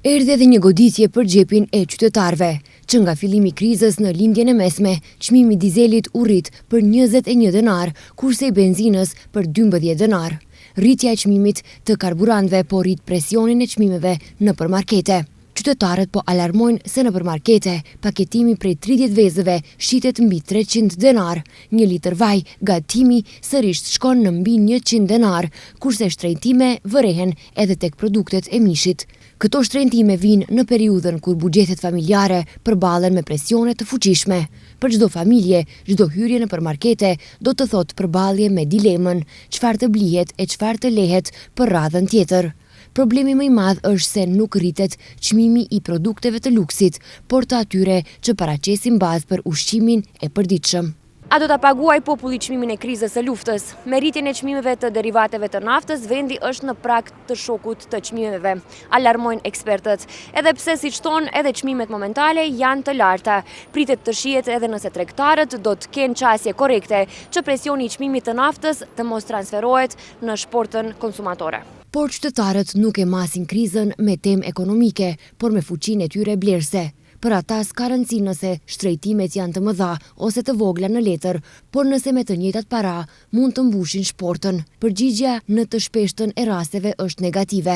Erdhi edhe një goditje për xhepin e qytetarëve. Që nga fillimi i krizës në Lindjen e Mesme, çmimi i dizelit u rrit për 21 denarë, kurse i benzinës për 12 denarë. Rritja e çmimit të karburantëve po rrit presionin e çmimeve nëpër markete. Qytetarët po alarmojnë se nëpër markete, paketimi prej 30 vezëve shitet mbi 300 denarë, një litër vaj gatimi sërish shkon në mbi 100 denarë, kurse shtrenjtime vërehen edhe tek produktet e mishit. Këto shtrenjtime vijnë në periudhën kur buxhetet familjare përballen me presione të fuqishme. Për çdo familje, çdo hyrje nëpër markete do të thotë përballje me dilemën, çfarë të blihet e çfarë të lehet për radhën tjetër. Problemi më i madh është se nuk rritet çmimi i produkteve të luksit, por të atyre që paraqesin bazë për ushqimin e përditshëm. A do ta paguajë populli çmimin e krizës së luftës? Me rritjen e çmimeve të derivateve të naftës, vendi është në prag të shokut të çmimeve, alarmojnë ekspertët. Edhe pse siç thonë, edhe çmimet momentale janë të larta. Pritet të shihet edhe nëse tregtarët do të kenë qasje korrekte që presioni i çmimit të naftës të mos transferohet në shportën konsumatore. Por qytetarët nuk e masin krizën me temë ekonomike, por me fuqinë e tyre blerëse. Për ata s'ka rëndësi nëse shtrenjtimet janë të mëdha ose të vogla në letër, por nëse me të njëjtat para mund të mbushin shportën. Përgjigjja në të shpeshtën e rasteve është negative.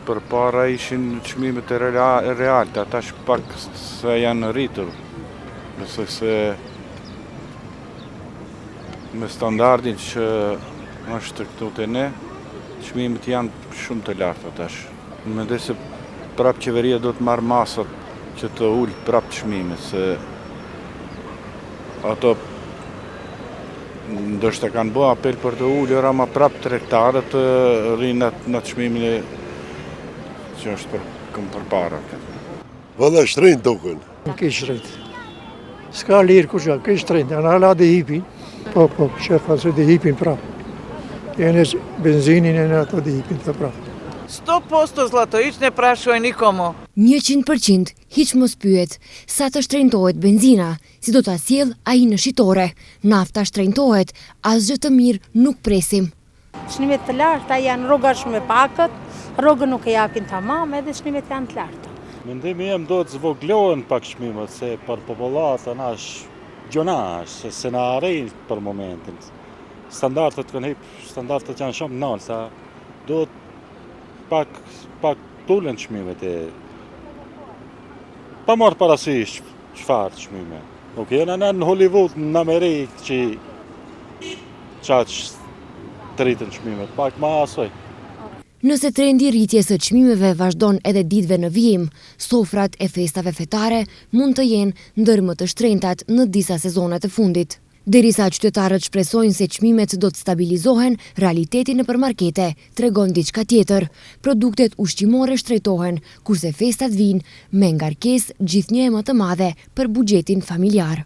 Përpara ishin çmimet e realta, tash pak se janë rritur. Besoj se me standardin që është këtu te ne, çmimet janë shumë të larta tash. Mendoj se prap qeveria do të marrë masat që të ulë prap çmimet, se ato ndoshta kanë bo apel për të ulur, ama prap tregtarët rrinë në çmimin e që është për këmë përpara. Valla shtrenjt duken. Krejt shtrejt. S'ka lirë kurgja, krejt shtrejt, janë hala dhe hipin. Po, po, shefa se dhe hipin prapë. Jene benzinin e në ato dhe hipin të prapë. 100% zlato, hiç ne prašuj nikomu. 100% hiç mos pyet, sa të shtrenjtohet benzina, si do ta sjellë ai në shitore. Nafta shtrenjtohet, asgjë të mirë nuk presim. Çmimet të larta janë rroga shumë e pakët, rrogën nuk e japin tamam edhe çmimet janë të larta. Mendimi jem do të zvoglohen pak çmimet, se për popullatën është gjynah, se se na arrin për momentin. Standardet kanë hip, standardet janë shumë nalta, do të pak, pak t'ulen çmimet e pa marrë parasysh çfarë çmime. Nuk jena në Hollywood, në Amerikë, që qaq të rritën çmimet, pak ma asoj. Nëse trendi i rritjes së çmimeve vazhdon edhe ditëve në vijim, sofrat e festave fetare mund të jenë ndër më të shtrenjtat në disa sezone të fundit. Derisa qytetarët shpresojnë se çmimet do të stabilizohen, realiteti nëpër markete tregon diçka tjetër. Produktet ushqimore shtrenjtohen, kurse festat vijnë me ngarkesë gjithnjë e më të madhe për buxhetin familjar.